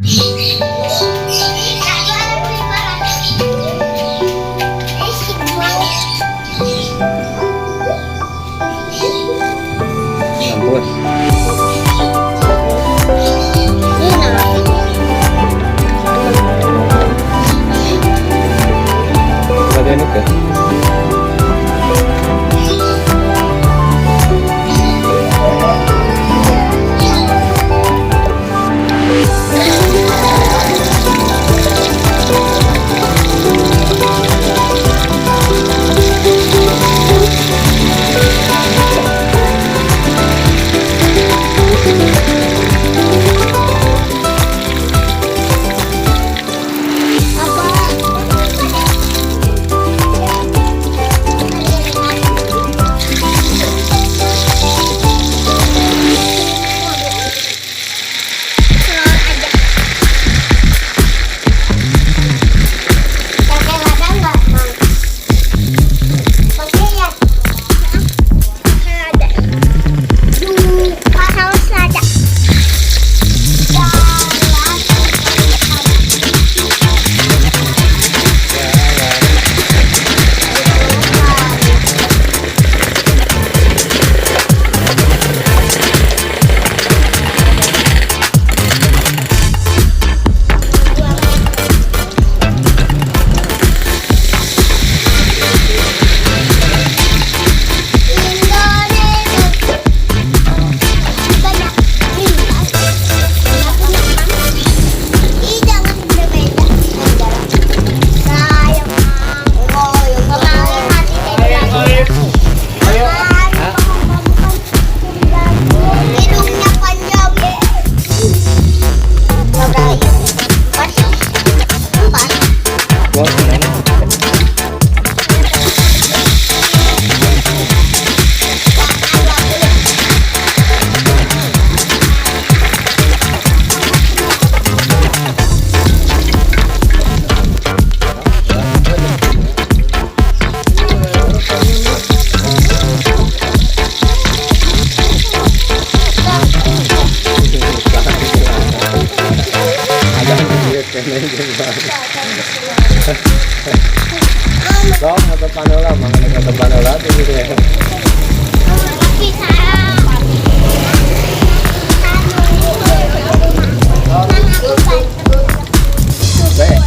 Mampus. Bagian itu. Pakai lada nggak, Mang? Pakai ya? Pakai lada. Duh, saus lada. Banyak. Ih, jangan berbeda. Sayang, kemarin hati saya. Hidungnya panjang. Empat. Empat. Gua gimana? Ada Dong, atau panola, mengenai atau panola itu gitu ya. Baik.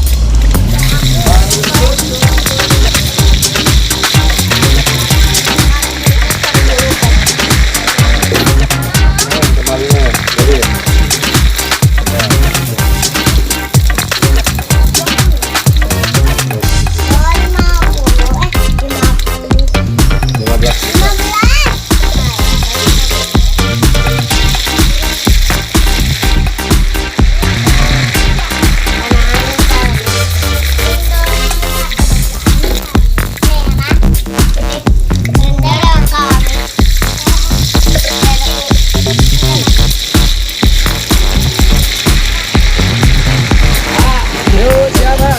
Kembali nih, jadi. 50, 15. Yuk, siapa?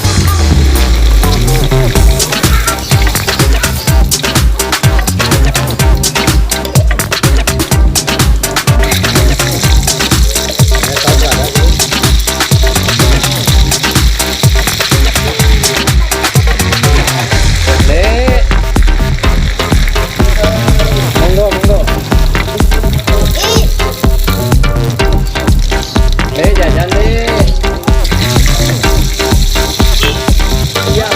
Ya, tahu nggak ada? Dek. Monggo, monggo. Jajan deh. Iya.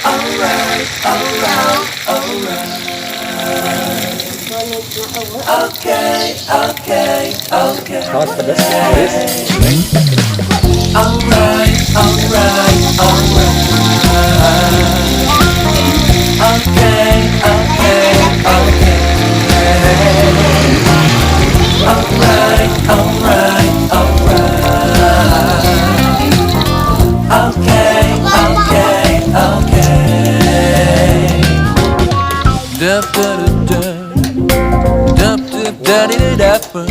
Alright, alright, alright. Okay, okay, okay. Saus pedas, pedas. Alright, alright, alright. Okay, okay, okay. Alright, alright, alright. Okay, okay, okay. Da da da da da da da da da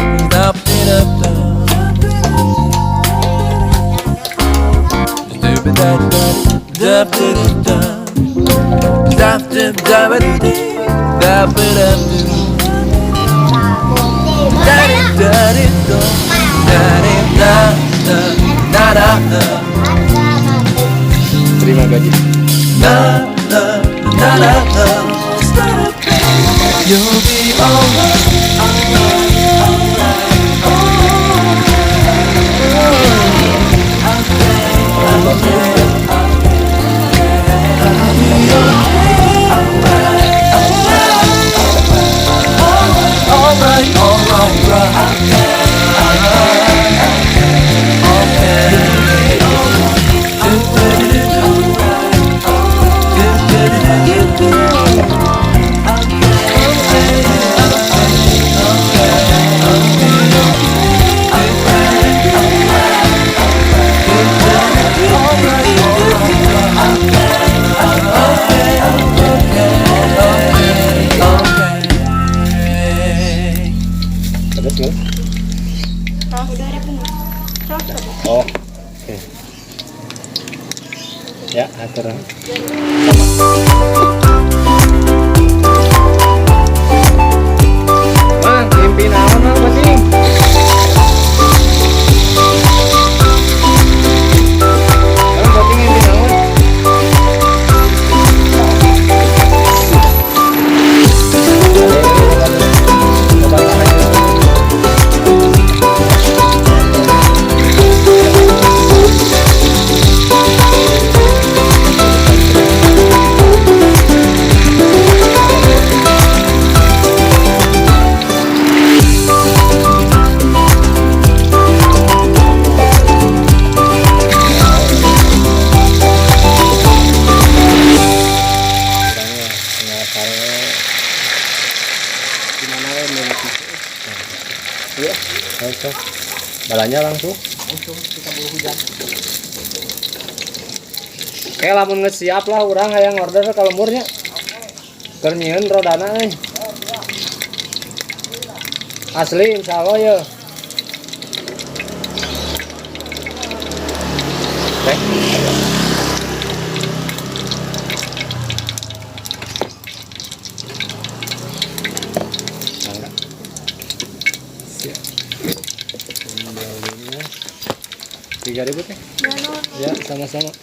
da da. Da da da da da da da da da da. da di do, da di da da da da da. Terima gaji. Na na na na na. You'll be alright, alright, alright, alright. I'll be okay, alright, alright, alright, alright, okay. Pedas nggak? Udah ada pun. Oh, oke. Ya, atur. Mang, mimpi naon mang pasti. Mang, pasti mimpi naon? Iya, langsung. Balanya langsung. Langsung kita buru hujan. Kayak lamun geus siap lah urang hayang order ka lemburnya. Keur nyieun rodana euy. Asli insyaallah ya. Teh. Mangga. Siap. 3.000 teh. Ya, sama-sama.